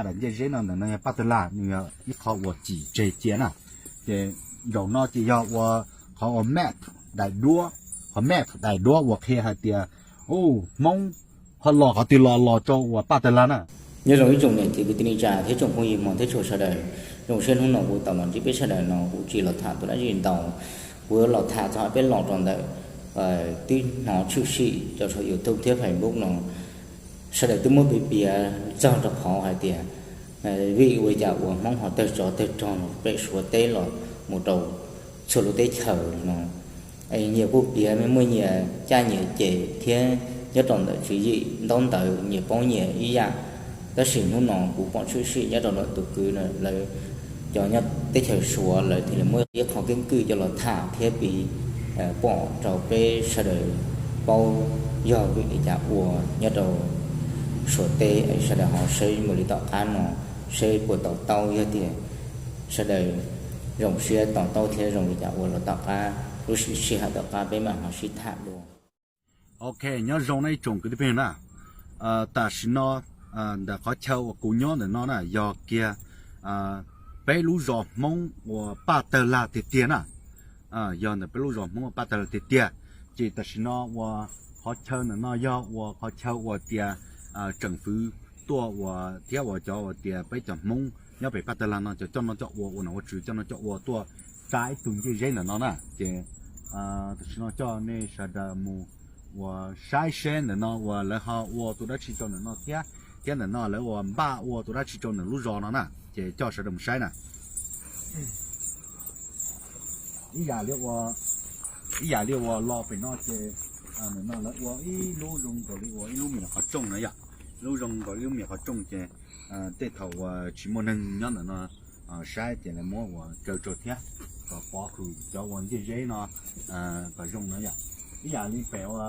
Daim ncej zeb no ntawm no yog paj tawg lag, nws yog ib qho uas cim tseg cia na. Ces zaum no ces yog ua qhov uas map daim duab, qhov map daim duab uas qhia hais tias, u, Hmoob ho los qhov twg los los rau uas paj tawg lag na. Nyob zoo ib tsoom niam txiv kwv tij neej tsa thiab tsoom phooj ywg Hmoob thiab txhua sawv daws. Zoo siab hnub no kuv tau los ntsib peb sawv daws no, kuv tsis los tham tus dab tsi ntau, kuv los tham txog peb los rau ntawm twb hnov tshwm sim rau saum YouTube thiab Facebook no, sawv daws twb muab piav piav txog rau qhov hais tias vim ua cas uas Hmoob ho tawg tsov tawg rog pem Suav teb los mus rau txhua lub teb chaws no. Nyias kuj piav muaj nyias caj nyias ces thiab nyob rau ntawm tswv yim ntaub ntawv nyias paub nyias ib yam. Tab sis hnub no kuv pom tshwm sim nyob rau ntawm tus kwv lawv, cov nyob teb chaws Suav lawv thiaj li muab ib qho keeb kwm coj los tham thiab piav pom rau peb sawv daws paub yog vim li cas ua nyob rau Suav teb. Sawv daws ho saib mus li tom qab no, saib puas to taub, yog tias sawv daws zoo siab to taub thiab zoo li cas ua los tom qab, lub sij hawm tom qab peb mam ho sib tham dua. Ok, nyob zoo na ib tsoom kwv tij phooj ywg na. Tam sim no ntawm qhov chaw uas kuv nyob ntawm no na yog kiag peb lub zos Hmoob uas paj tawg lag tiag tiag na. Yog ntawm peb lub zos Hmoob uas paj tawg lag tiag tiag. Ces tam sim no uas qhov chaw ntawm no yog uas qhov chaw uas tias tseem fwv tuaj uas thiab uas cov uas tias peb cov Hmoob nyob pem paj tawg lag no cov coj noj coj ua, ua nom ua tswv coj noj coj ua tuaj tsa ib tug ncej zeb ntawm no na. Ces tam sim no coj nej sawv daws mus uas saib seb ntawm no uas lawv ho ua tus dab tsi rau ntawm no thiab, thiab ntawm no lawv uas npaj ua tus dab tsi rau ntawm lub zos no na. Ces coj sawv daws mus saib na. Ib yam li ua, ib yam li uas los pem no ces ntawm no lawv ua ib lub zoo nkaus li uas ib lub me nyuam qhov rooj na yom. Lub zoo nkaus li lub me nyuam qhov rooj ces tej thaum uas tsis muaj neeg nyob ntawm no saib ces lawv muab uas kaw rau thiab, kom pov hwm cov uas ncej zeb no kom zoo na yom. Ib yam li pem ua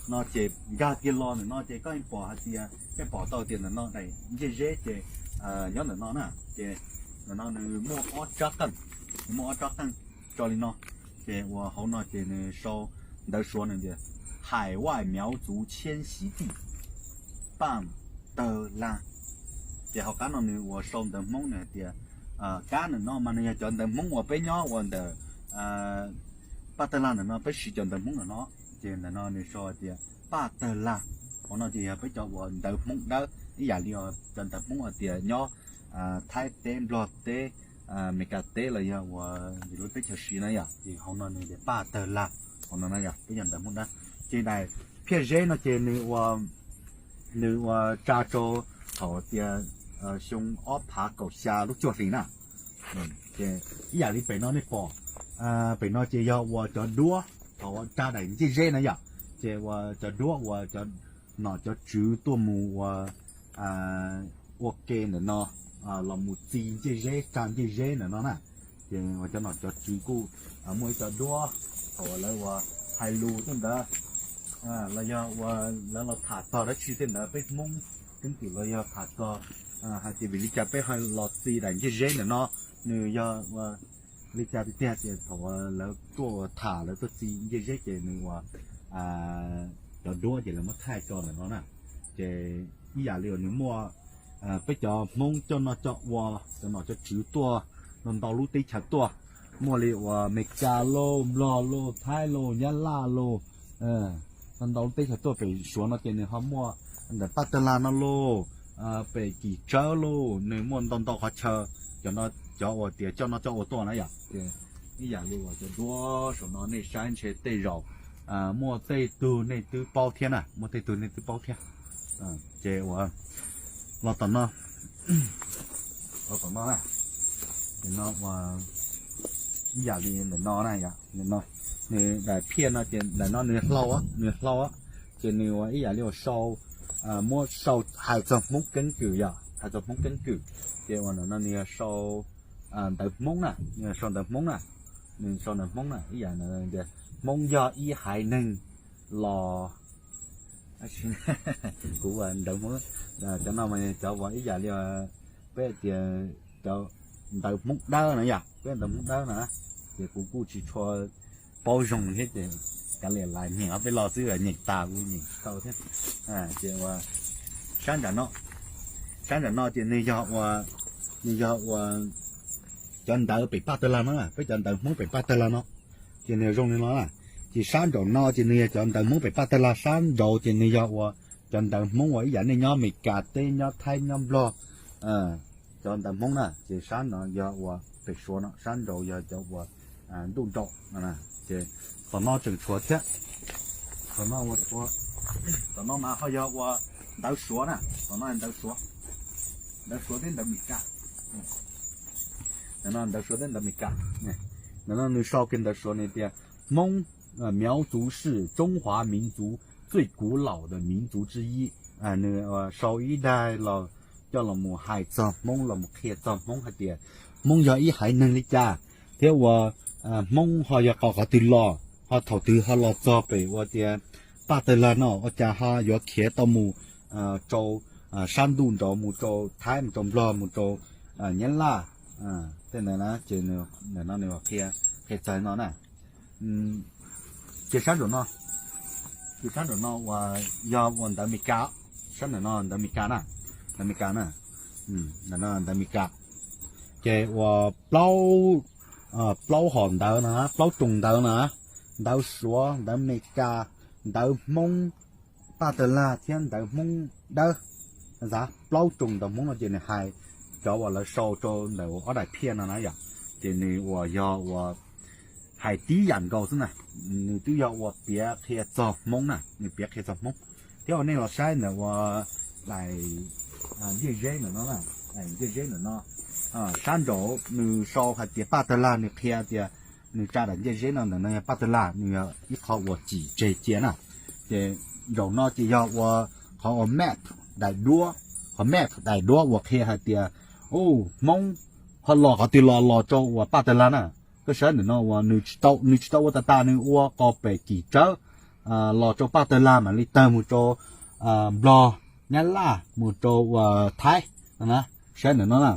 no ces nkag kiag los ntawm no ces koj yeej pom hais tias, koj pom tau tias ntawm no daim ncej zeb ces nyob ntawm no na. Ces ntawm no nws muaj ob rab qeej, nws muaj ob rab qeej tso li no. Ces uas hauv no ces nws sau ntawv Suav nws tias 海外苗族迁徙地 Paj Tawg Lag. Ces hauv qab no nws uas sau ntawv Hmoob nws hais tias, kab ntawm no mas nws yog cov ntawv Hmoob uas peb nyob uas ntawm Paj Tawg Lag ntawm no peb siv cov ntawv Hmoob ntawm no. Ces ntawm no nws sau tias Paj Tawg Lag, hauv no ces yog peb cov uas ntawv Hmoob Dawb ib yam li cov ntawv Hmoob uas tias nyob Thaib teb, Nplog teb, Meskas teb los yog uas lub teb chaws siv na yom. Ces hauv no nws tias Paj Tawg Lag, hauv no na yog peb cov ntawv Hmoob Dawb. Ces daim phiaj zeb no ces nws ua, nws ua tsa rau thaum tias xyoo ob phav kaum xya lub cuaj hlis na. Ces ib yam li pem no nej pom, pem no ces yog uas cov duab thaum ua tsa daim ncej zeb na yom. Ces uas cov duab uas cov nom cov tswv tuaj mus ua, ua ke ntawm no, los mus txi ncej zeb tsa ncej zeb ntawm no na. Ces uas cov nom cov tswv kuj muaj ib co duab thaum uas lawv uas hais lus tej ntawd, los yog uas lawv los tham txog dab tsi tej ntawd peb Hmoob keeb kwm los yog tham txog hais tias vim li cas peb ho los txi daim ncej zeb ntawm no, nws yog ua li cas tiag tiag. Ces thaum uas lawv tuaj ua tham lawv tuaj txi ncej zeb ces nws ua cov duab ces lawv muab thaij tso ntawm no na. Ces ib yam li uas nws muaj peb cov Hmoob coj noj coj ua, cov nom cov tswv tuaj ntau ntau lub teb chaws tuaj, muaj li uas Meskas lauj, Nplog lauj, Thaib lauj, Nyab Laj lauj, ntau ntau lub teb chaws tuaj pem Suav no ces nws ho muaj ntawm Paj Tawg Lag no lauj, pem Kim Tsawb lauj, nws muaj ntau ntau qhov chaw, cov no cov uas tias coj noj coj ua tuaj na yom. Ces ib yam li uas cov duab saum no nej saib ntshe tej zaum muaj tej tug nej twb paub thiab na, muaj tej tug nej twb paub thiab. Ces uas los tom no, los tom no na, no uas ib yam li ntawm no na yom, ntawm no, nws daim phiaj no ces ntawm no nws hlau, nws hlau, ces nws ua ib yam li uas sau, muab sau hais txog Hmoob keeb kwm yom, hais txog Hmoob keeb kwm. Ces uas ntawm no nws yog sau ntawv Hmoob na, nws yog sau ntawv Hmoob na, nws sau ntawv Hmoob na, ib yam tias Hmoob yog ib haiv neeg los, kuv ua ntawv Hmoob, cov no mas cov uas ib yam li peb tias cov ntawv Hmoob Dawb na yom, peb ntawv Hmoob Dawb na, ces kuv kuj tsis tshua paub zoo thiab ces kav liam lais nyeem ob peb lo xwb, nyeem tas kuv nyeem tsis tau thiab. Ces ua sab nram no, Sab nram no ces nws yog ua, nws yog ua cov ntawv pem Paj Tawg Lag no, peb cov ntawv Hmoob pem Paj Tawg Lag no, ces nws zoo li no na. Ces sab nraum no ces nws yog cov ntawv Hmoob pem Paj Tawg Lag, sab nraud ces nws yog ua cov ntawv Hmoob uas ib yam nej nyob Amelikas teb, nyob Thaib, nyob Nplog, cov ntawv Hmoob na. Ces sab no yog ua pem Suav no, sab nraud yog cov ua ntuj nraud no. Ces tom no tseem tshuav thiab, tom no ua, tom no mas ho yog ua ntawv Suav na, tom no ntawv Suav, ntawv Suav thiab ntawv Amelikas. Ntawv Suav thiab ntawv Amelikas. Ntawm no nws sau kiag ntawv Suav nws tias Hmoob, 苗族是中华民族最古老的民族之一. Nws sau ib daim los coj los mus hais txog Hmoob, los mus qhia txog Hmoob hais tias Hmoob yog ib haiv neeg li cas, thiab ua Hmoob ho yog qhov twg los, ho thaum twg ho los txog pem ua tias Paj Tawg Lag no, ua cas ho yuav khiav tau mus rau sab ntuj nraud, mus rau Thaib, mus rau Nplog, mus rau Nyab Laj. Tej ntawd na ces nws, ntawm no nws qhia, qhia txog no na. Ces sab nraum no, ces sab nraum no uas yog ua ntawv Amelikas, sab nraum no ntawv Amelikas na, ntawv Amelikas na, ntawv Amelikas. Ces ua plaub, plaub hom ntawv no, plaub tsoom ntawv no, ntawv Suav, ntawv Amelikas, ntawv Hmoob Paj Tawg Lag thiab ntawv Hmoob Dawb. Plaub tsoom ntawv Hmoob no ces nws hais cov uas lawv sau rau ntawm ob daim phiaj no na yom, ces nws uas yog ua hais tib yam nkaus xwb na. Nws twb yog ua piav qhia txog Hmoob na, nws piav qhia txog Hmoob. Thiab uas nej los saib ntawm ua daim ntiaj zeb ntawm no, daim ntiaj zeb ntawm no, sab nraud nws sau hais tias Paj Tawg Lag, nws qhia tias nws tsa daim ntiaj zeb no ntawm no yog Paj Tawg Lag, nws yog ib qho uas cim tseg cia na. Ces nraum no ces yog ua qhov ua map, daim duab, qhov map, daim duab uas qhia hais tias, u, Hmoob ho los qhov twg los, los rau uas Paj Tawg Lag na. Koj saib ntawm no uas nws tsis tau, nws tsis tau ua tas tas, nws ua qos pem Kim Tsawb los rau Paj Tawg Lag mam li tawg mus rau Nplog, Nyab Laj, mus rau uas Thaib no na. Saib ntawm no na,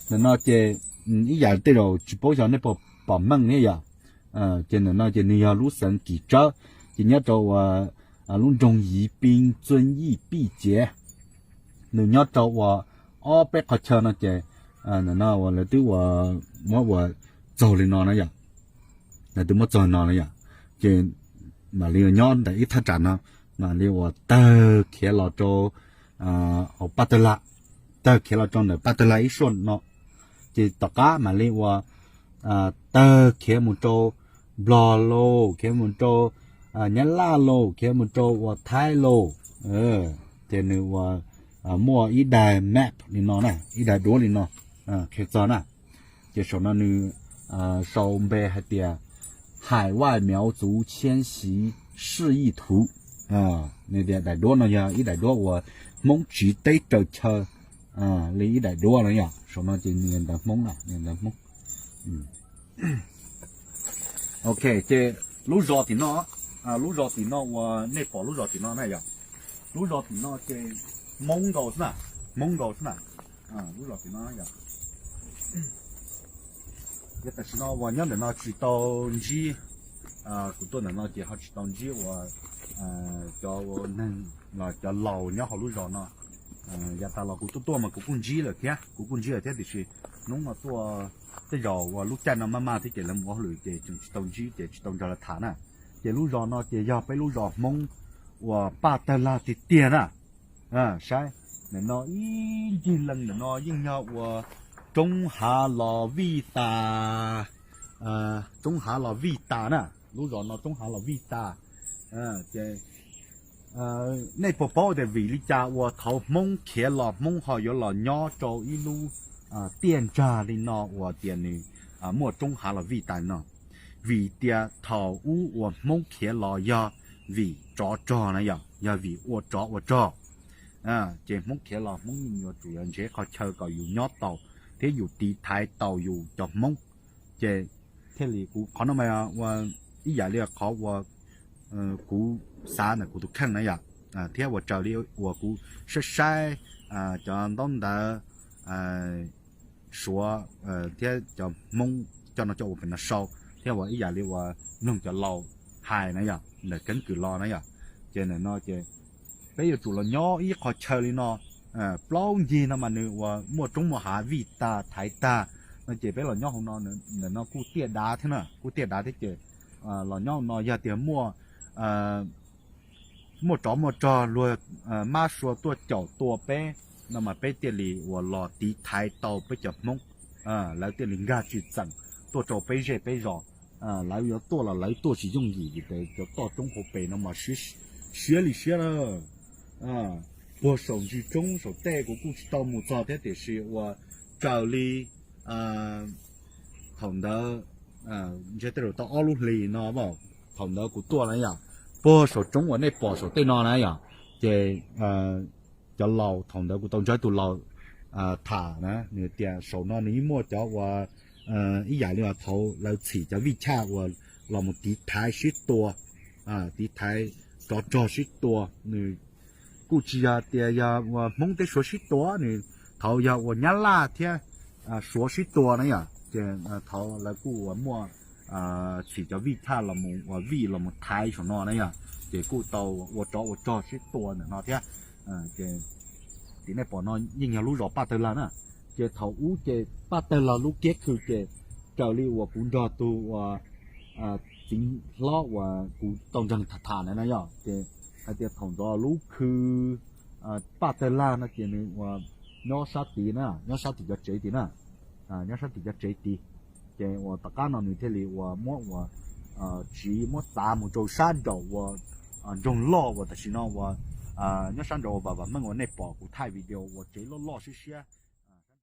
ntawm no ces ib yam tej zaum tsis paub xyov nej puas pom meej thiab yom. Ces ntawm no ces nws yog lub xeev Kim Tsawb, ces nyob rau uas lub nroog Yiv Pin Txuj Yij Pij Ciav, nws nyob rau uas ob peb qhov chaw no ces ntawm no uas lawv twb ua, muab ua txaug li no na yom. Lawv twb muab txaug no na yom. Ces mam li nyob ntawm ib thaj tsam no, mam li uas tawg khiav los rau hauv Paj Tawg Lag, tawg khiav los rau ntawm Paj Tawg Lag ib suab no. Ces tom qab mam li uas tawg khiav mus rau Nplog lauj, khiav mus rau Nyab Laj lauj, khiav mus rau uas Thaib lauj. Ces nws uas muaj ib daim map li no na, ib daim duab li no qhia txog na. Ces saum no nws sau npe hais tias Hải外苗族迁徙示意图. Nws tias daim duab no yog ib daim duab uas Hmoob tsiv teb raws chaw li ib daim duab no yom. Saum no ces nws ntawv Hmoob na, nws ntawv Hmoob. Ok, ces lub zos tim no, lub zos tim no uas nej pom lub zos tim no na yom, lub zos tim no ces Hmoob nkaus xwb na, Hmoob nkaus xwb na, lub zos tim no yom. Yog tam sim no uas nyob ntawm no tsis tau ntsib, kuv tuaj ntawm no ces ho tsis tau ntsib uas cov ua neeg los cov laus nyob hauv lub zos no. Yav tas los kuv tuaj tuaj mas kuv kuj ntsib lawm thiab, kuv kuj ntsib lawm thiab, tiam sis hnub no tuaj tej zaum uas lub caij no maj maj thiab ces lawv mus ua hauj lwm ces tseem tsis tau ntsib ces tsis tau nrog lawv tham na. Ces lub zos no ces yog peb lub zos Hmoob uas Paj Tawg Lag tiag tiag na. Saib, ntawm no ib ncig leej ntawm no yeej yog uas roob hav los vij tas, roob hav los vij tas na. Lub zos no roob hav los vij tas. Ces nej puas paub tias vim li cas uas thaum Hmoob khiav los Hmoob ho yuav los nyob rau ib lub tiaj ntsag li no uas tias nws muaj roob hav los vij tas no? Vim tias thaum ub uas Hmoob khiav los yog vim tsov rog na yom, yog vim ua tsov ua rog. Ces Hmoob khiav los Hmoob yeej yuav tsum yuav nrhiav qhov chaw kom yus nyob tau thiab yus tiv thaiv tau yus cov Hmoob. Ces thiaj li kuv qhov no mas ua ib yam li qhov uas kuv xav ntawm kuv tus kheej na yom, thiab ua raws li uas kuv saib saib cov ntaub ntawv Suav thiab cov Hmoob coj no coj ua pem no sau, thiab ua ib yam li uas mloog cov laus hais na yom, ntawm keeb kwm los na yom. Ces ntawm no ces peb yuav tsum los nyob ib qho chaw li no, plaub ncig no mas nws uas muaj roob muaj hav vij tag thaiv tag no ces peb los nyob hauv no, ntawm no kuj tiaj dav thiab na, kuj tiaj dav thiab ces los nyob hauv no yog tias muaj muaj tsov muaj rog luag mab sua tuaj caum tua peb no mas peb thiaj li uas los tiv thaiv tau peb cov Hmoob, lawv thiaj li nkag tsis txeem tuaj rau peb zej peb zos. Lawv yuav tuaj los lawv tuaj tsis yooj yim vim tias cov toj roob hauv pes no mas siab li siab na. Puag saum ntsis roob saum tej kuv kuj tsis tau mus txog thiab tiam sis uas raws li thaum ntawd ntshe tej zaum tau ob lub hlis no, thaum ntawd kuv tuaj na yom, puag saum roob uas nej pom saum tej no na yom, ces cov laus thaum ntawd kuv tau ntsib tus laus tham na, nws tias saum no nws yeej muaj cov uas ib yam li uas thaum lawv txhim cov vij chaj uas los mus tiv thaiv sib tua, tiv thaiv tsov rog sib tua, nws kuj tsis yog tias yog uas Hmoob thiab Suav sib tua, nws thaum yog uas Nyab Laj thiab Suav sib tua na yom, ces thaum lawv kuj uas muaj txhim cov vij chaj los mus uas vij los mus thaiv saum no na yom, ces kuj tau ua tsov ua rog sib tua ntawm no thiab. Ces tim nej pom no yeej yog lub zos Paj Tawg Lag na. Ces thaum ub ces Paj Tawg Lag lub kiab khw ces raws li uas kuv nrog tus uas txiv hlob uas kuv tau ntseeg tham tham na yom, ces hais tias thaum ntawd lub khw Paj Tawg Lag no ces nws uas nyob sab tid na, nyob sab tim cov tsev tid na, nyob sab tim cov tsev tid. Ces uas tom qab no nws thiaj li uas muab uas tsiv muab txav mus rau sab nraum uas nroog loj uas tam sim no uas nyob sab nraum uas Vam Vam Meej uas nej pom kuv thaij video uas tsev loj loj siab siab